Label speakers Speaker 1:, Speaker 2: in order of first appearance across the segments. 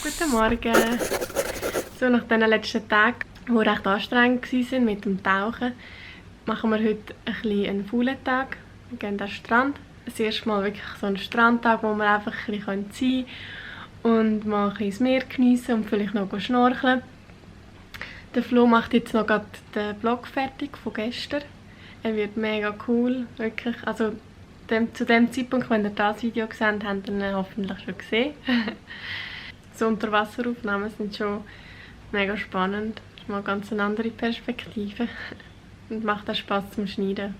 Speaker 1: Guten Morgen. So, nach diesen letzten Tagen, die recht anstrengend waren mit dem Tauchen, machen wir heute einen faulen Tag. Wir gehen an den Strand. Das erste Mal wirklich so einen Strandtag, wo wir einfach ein bisschen sein können und mal ein bisschen das Meer geniessen und vielleicht noch schnorcheln. Der Flo macht jetzt noch gerade den Vlog fertig von gestern. Er wird mega cool, wirklich. Also zu dem Zeitpunkt, wenn ihr das Video gesehen habt, habt ihr ihn hoffentlich schon gesehen. So Unterwasseraufnahmen sind schon mega spannend. Das ist mal ganz eine andere Perspektive und macht auch Spass zum Schneiden.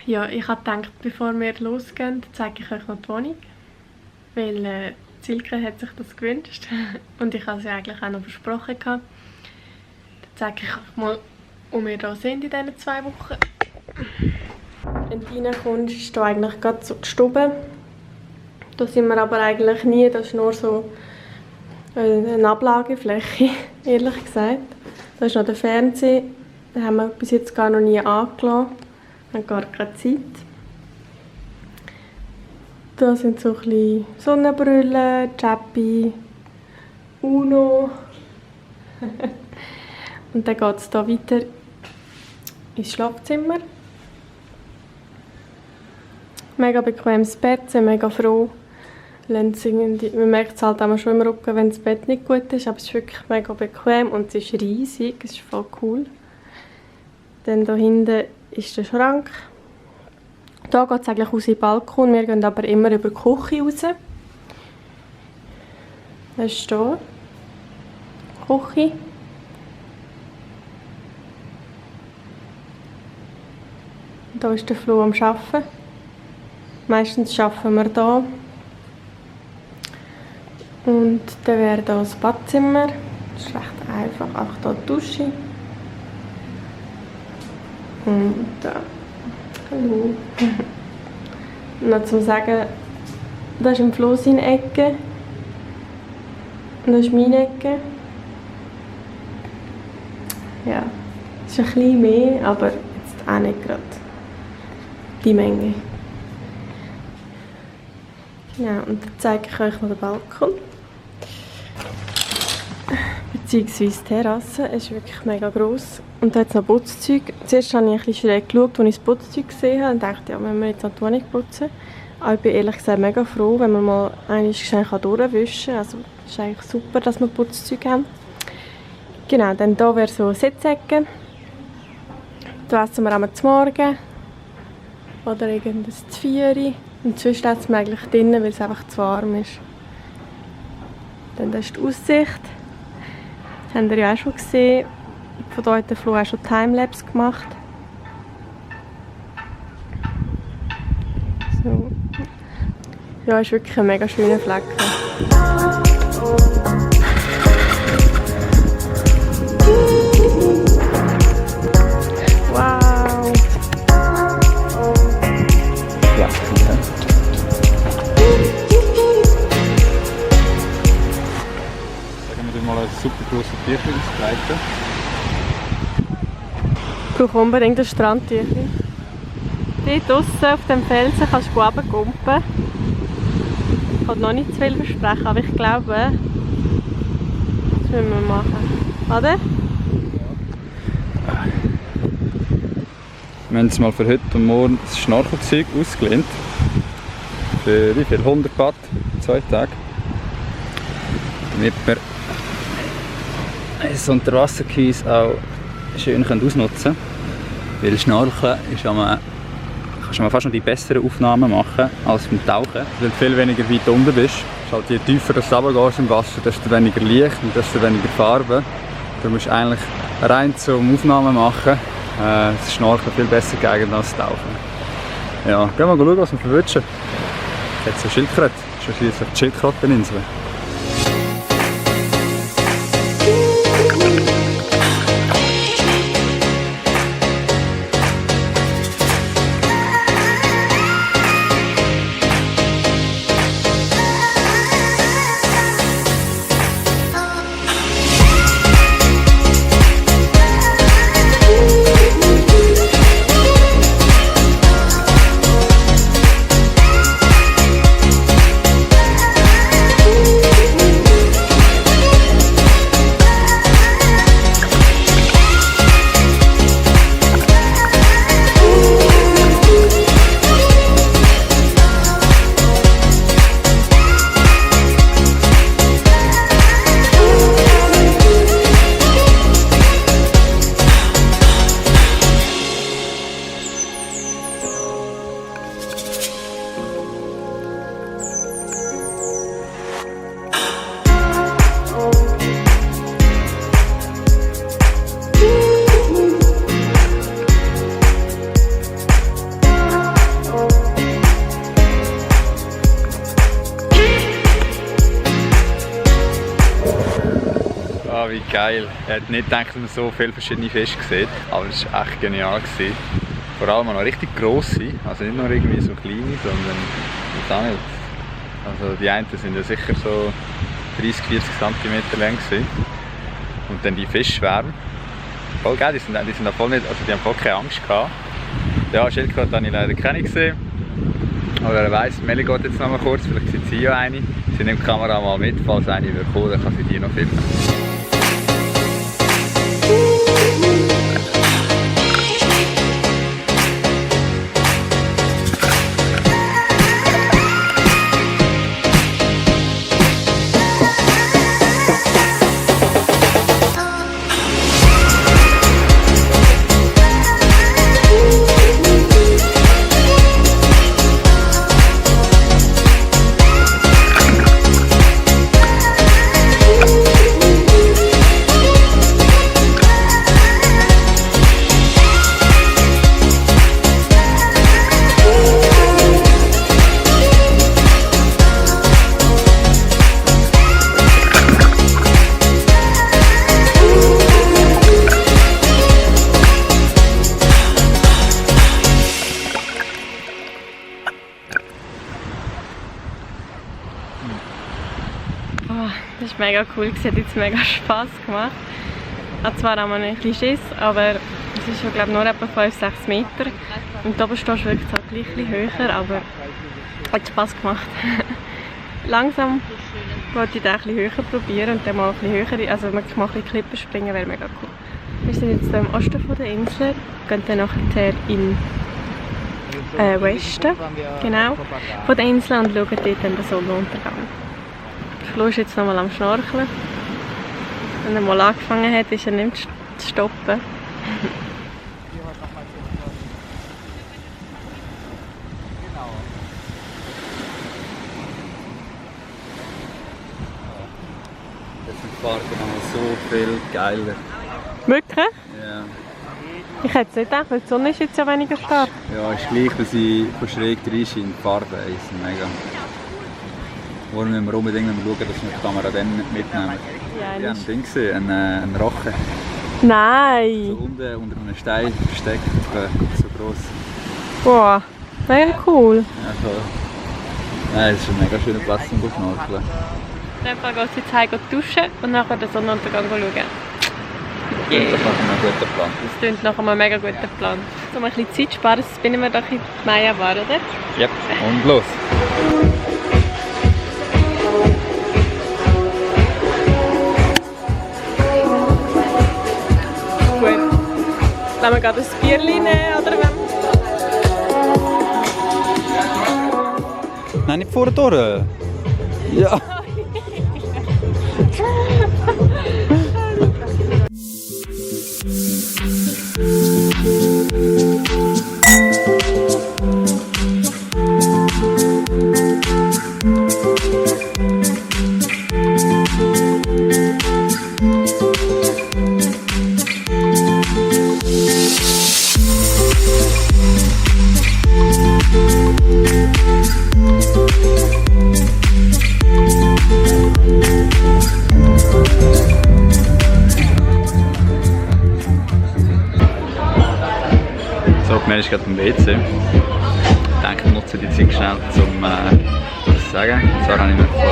Speaker 1: Ja, ich habe gedacht, bevor wir losgehen, zeige ich euch noch die Wohnung, weil Silke hat sich das gewünscht und ich habe es ja eigentlich auch noch versprochen gehabt. Dann zeige ich euch mal, wo wir hier sind in diesen 2 Wochen. Wenn du reinkommst, ist hier eigentlich gerade so die Stube. Da sind wir aber eigentlich nie, das ist nur so eine Ablagefläche, ehrlich gesagt. Da ist noch der Fernseher, den haben wir bis jetzt gar noch nie angelassen. Wir haben gar keine Zeit. Da sind so ein bisschen Sonnenbrillen, Chappi, Uno. Und dann geht es hier weiter ins Schlafzimmer. Mega bequemes Bett, sind mega froh. Man merkt es halt auch schon im Rücken, wenn das Bett nicht gut ist, aber es ist wirklich mega bequem und es ist riesig, es ist voll cool. Dann hier hinten ist der Schrank. Hier geht es eigentlich aus in den Balkon, wir gehen aber immer über die Küche raus. Das ist hier die Küche. Hier ist der Flo am Arbeiten. Meistens arbeiten wir hier. Und dann wäre hier das Badzimmer. Das ist recht einfach. Einfach hier die Dusche. Und da. Hallo. Noch zum Sagen, das ist im Flo seine Ecke. Und das ist meine Ecke. Ja, es ist ein bisschen mehr, aber jetzt auch nicht gerade die Menge. Ja, und dann zeige ich euch noch den Balkon. Beziehungsweise die Terrasse. Es ist wirklich mega gross. Und da hat es noch Putzzeug. Zuerst habe ich ein bisschen schräg geschaut, als ich das Putzzeug gesehen habe und dachte, ja, wenn wir jetzt noch die Wohnung putzen. Aber ich bin ehrlich gesagt mega froh, wenn man mal einmal schnell durchwischen kann. Also es ist eigentlich super, dass wir Putzzeug haben. Genau, dann hier wäre so eine Sitzecke. Da essen wir einmal zum Morgen. Oder irgendwas zu 4. Und sonst lässt man eigentlich drinnen, weil es einfach zu warm ist. Dann das ist die Aussicht. Das habt ihr ja auch schon gesehen. Von hier hat der Flo auch schon Timelapse gemacht. So. Ja, ist wirklich ein mega schöner Fleck. Wow!
Speaker 2: Ja, sagen wir dir mal eine super grosse Tücher ausbreiten.
Speaker 1: Ich brauche unbedingt ein Strandtüchchen. Dort draussen auf dem Felsen kannst du runterkumpen. Ich kann noch nicht zu viel versprechen, aber ich glaube, das müssen wir machen. Oder?
Speaker 2: Wir haben jetzt mal für heute und morgen das Schnorchelzeug ausgelehnt. Für wie viel? 100 Baht, 2 Tage. Damit wir das Unterwasserkies auch schön ausnutzen können. Weil Schnorcheln ist kannst du fast noch die besseren Aufnahmen machen als beim Tauchen. Weil du viel weniger weit unten bist. Halt, je tiefer du runtergehst im Wasser, desto weniger Licht und desto weniger Farbe. Du musst eigentlich rein zum Aufnahmen machen. Das Schnorcheln viel besser geeignet als das Tauchen. Ja, gehen wir mal schauen, was wir verwünschen. Jetzt so Schildkröte. Das ist schliesslich die Schildkröteninsel. wie geil. Ich hätte nicht gedacht, dass man so viele verschiedene Fische sieht, aber es war echt genial gewesen. Vor allem auch noch richtig grosse, also nicht nur irgendwie so kleine, sondern auch nicht. Also die einen sind ja sicher so 30-40 cm lang gewesen. Und dann die Fischschwärme. Voll geil, die sind auch voll nicht, also die haben voll keine Angst gehabt. Ja, Schildkröte habe ich leider keine gesehen. Aber wer weiss, Melli geht jetzt noch mal kurz, vielleicht sieht sie ja eine. Sie nimmt die Kamera mal mit, falls eine wird kommen, dann kann sie die noch filmen.
Speaker 1: Das war mega cool, es hat jetzt mega Spass gemacht. Hat zwar auch mal ein bisschen Schiss, aber es ist ja, glaube ich, nur etwa 5-6 Meter. Und oben stehst du wirklich zwar gleich ein bisschen höher, aber hat Spass gemacht. Langsam wollte ich den ein bisschen höher probieren und dann mal ein bisschen höher, also wirklich mal ein bisschen Klippen springen, wäre mega cool. Wir sind jetzt hier im Osten von der Insel, gehen dann nachher in Westen, genau, von der Insel und schauen dort dann den Sonnenuntergang. Flo ist jetzt noch mal am Schnorcheln. Wenn er mal angefangen hat, ist er nicht zu stoppen.
Speaker 2: Das sind die Fahrten noch so viel geiler.
Speaker 1: Wirklich?
Speaker 2: Ja.
Speaker 1: Ich hätte es nicht gedacht, weil die Sonne ist jetzt ja weniger stark.
Speaker 2: Ja, ist gleich, dass ich von schräg reinscheine. Die Farben sind mega. Wo müssen wir unbedingt schauen, dass wir die Kamera dann mitnehmen.
Speaker 1: Ja,
Speaker 2: ich habe ein Ding gesehen, einen Rochen.
Speaker 1: Nein!
Speaker 2: So unten unter einem Stein versteckt, so gross.
Speaker 1: Boah, mega cool.
Speaker 2: Ja, voll. Nein, es ist ein mega schöner Platz zum Schnorcheln.
Speaker 1: Dann geht es jetzt heim duschen und nachher den Sonnenuntergang schauen.
Speaker 2: Yeah. Das ist noch ein guter Plan.
Speaker 1: Das klingt nach einem mega guten Plan. Um ein bisschen Zeit sparen, spinnen wir doch in die Maya-Bar, oder?
Speaker 2: Ja, und los!
Speaker 1: Gut. Lassen wir gerade ein Bierchen nehmen, oder wenn?
Speaker 2: Nein, nicht vor der Tür. Ja. Man ist gerade im WC. Ich denke, ich nutze die Zeit schnell, um etwas zu sagen. Und zwar habe ich mir vor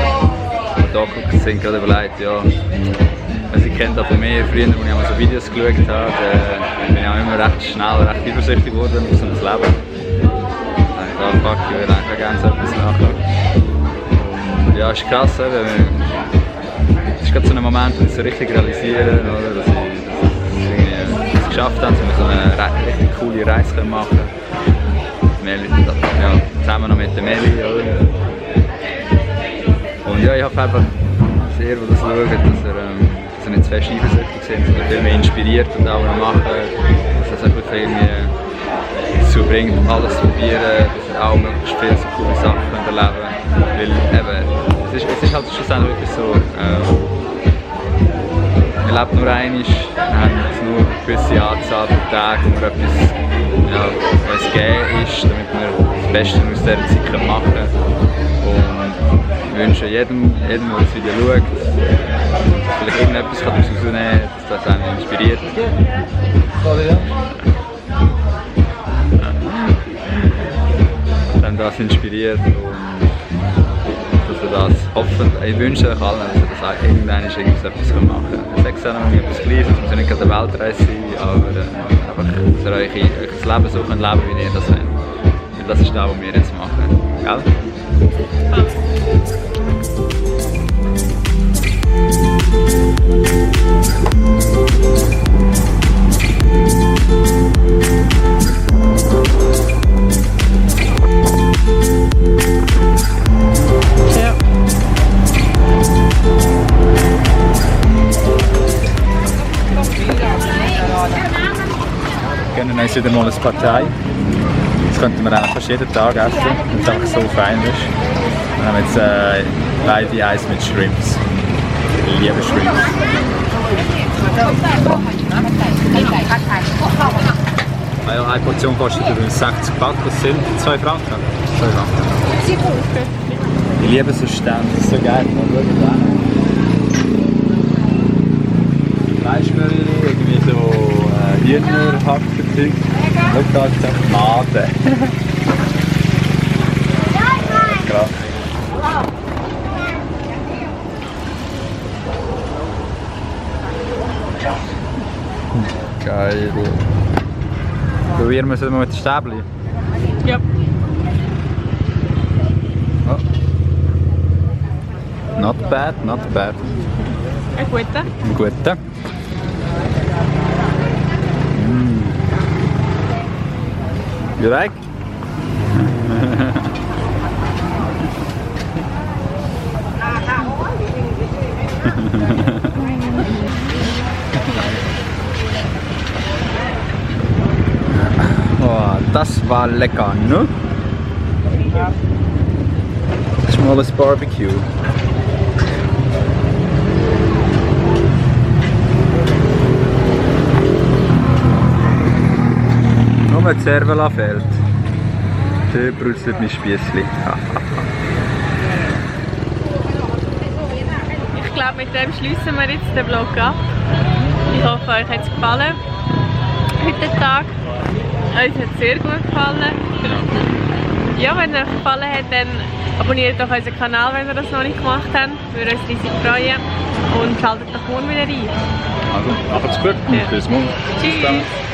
Speaker 2: hier angeguckt, gerade überlegt, ja, also ich kenne das von mir, früher, als ich mal so Videos geschaut habe, bin ich auch immer recht schnell, recht übersichtlich geworden aus dem Leben. Ich dachte, fuck, ich würde eigentlich gerne so etwas nachschauen. Und ja, es ist krass, es ist gerade so ein Moment, wo ich so richtig realisiere, oder, dass ich es geschafft habe, dass wir so eine richtig coole Reise machen können. Ja, zusammen noch mit der Melli. Und ja, ich habe einfach sehr, wo das schaut, dass er nicht zu fest eifersüchtig sind, sondern viel mehr inspiriert und auch noch machen, dass er es wirklich irgendwie dazu bringt, alles zu probieren, dass er auch möglichst viele so coole Sachen erleben kann. Weil eben, es ist halt schlussendlich wirklich so, wir leben nur einmal, wir haben nur eine gewisse Anzahl von Tagen, wo wir etwas, ja, was gegeben ist, damit wir das Beste aus dieser Zeit machen können. Und wir wünschen jedem, der es wieder schaut, vielleicht irgendetwas daraus herausnehmen kann, dass das einen inspiriert. Dass das inspiriert und dass ihr das hoffentlich, ich wünsche euch allen, dass ihr das auch irgendwann etwas machen könnt. Sei es auch noch etwas Kleines, es muss ja nicht eine Weltreise sein, aber einfach, dass ihr euch ein Leben so könnt leben, wie ihr das wollt. Und das ist das, was wir jetzt machen. Gell?
Speaker 1: Ja.
Speaker 2: Wir gönnen uns wieder mal eine Partei. Das könnten wir eigentlich fast jeden Tag essen, wenn es einfach so fein ist. Wir haben jetzt beide Eis mit Shrimps. Ich liebe Shrimps. Ja, eine Portion kostet übrigens 60 Baht, das sind 2 Franken. 2 Franken. Ich liebe so Stände, das ist so geil. Fleischmörli, irgendwie so Hühnerhackverzeug. Schau da, jetzt einfach Made. Krass. Geil. Probieren wir es mal mit den Stäbchen.
Speaker 1: Ja.
Speaker 2: Oh. Not bad, not bad.
Speaker 1: Ein guter.
Speaker 2: Ein guter. You like? Oh, das war lecker, ne? Schmales Barbecue. Nur die Cervela fehlt. Schön brutzelt mein Spiessli.
Speaker 1: Ich glaube, mit dem schließen wir jetzt den Vlog ab. Ich hoffe, euch hat es gefallen. Heute Tag. Uns hat es sehr gut gefallen. Ja, wenn es euch gefallen hat, dann abonniert doch unseren Kanal, wenn ihr das noch nicht gemacht habt. Wir würden uns riesig freuen. Und schaltet doch morgen wieder rein.
Speaker 2: Also, macht's gut und bis morgen.
Speaker 1: Tschüss.